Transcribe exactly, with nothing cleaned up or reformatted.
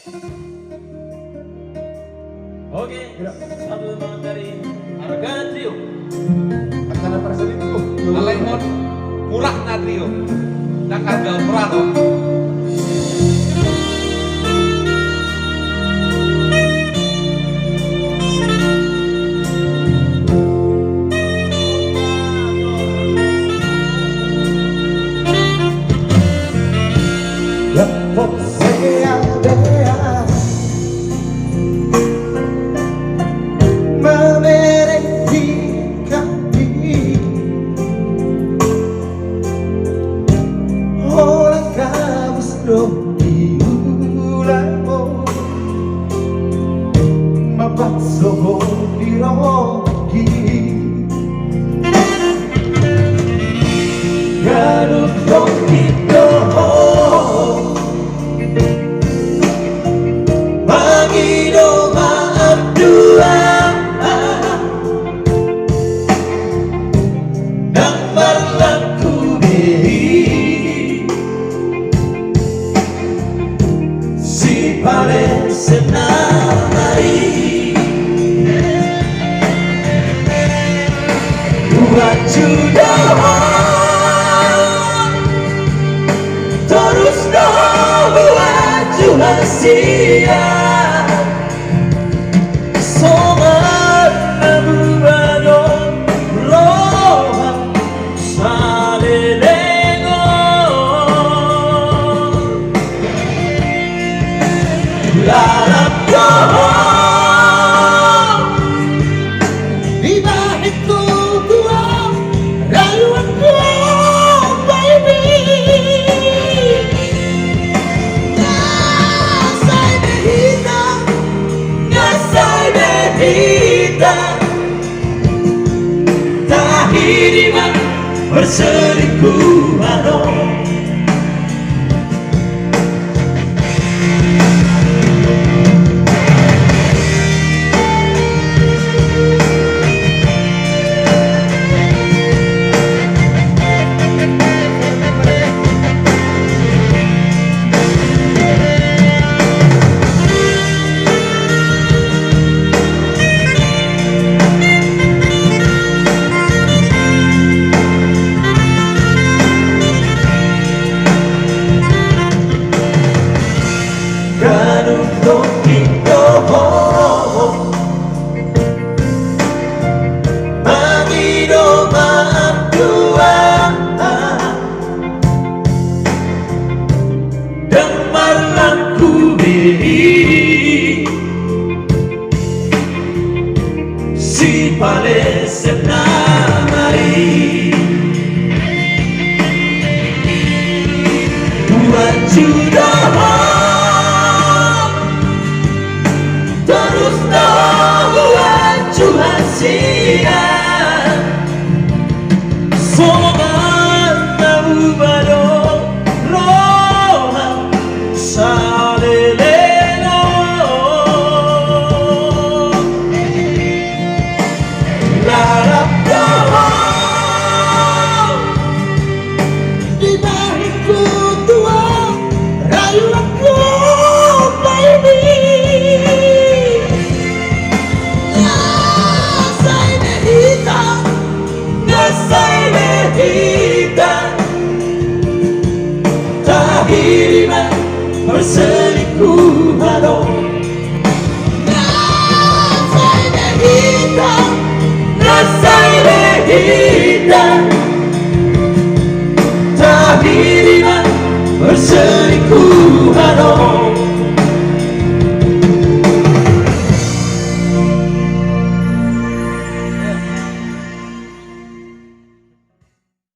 Oke, selamat malam dari Arga Trio. Arga Perselingkuh. Alai on murah na trio. Nang arga murah lo. Mamereng di kami holan gabus do di ulaon, mapaksa ho di roha. Ganup tongkin do ho mangido maaf tu Tuhan, ndang marlaku be i sipalesen na mari. Buat judo torus do buat juhasian. Songon na buba do roha saleleng on. Lalap do ho dibahen tu tua raluan do baini. Nga sai be hita, nga sai be hita. Tahi di ma perselingkuhan on. Ganup tongkin do ho mangido maaf tu Tuhan, ndang marlaku be i sipalesen na mari. Buat judo ho torus do buat juhasian. Songon na buba do roha saleleng on. Lalap do ho dibahen tu tua raluan do baini. Nga sai be hita, nga sai be hita. Tahi di ma perselingkuhan on. Nga sai be hita, nga sai be hita. Tahi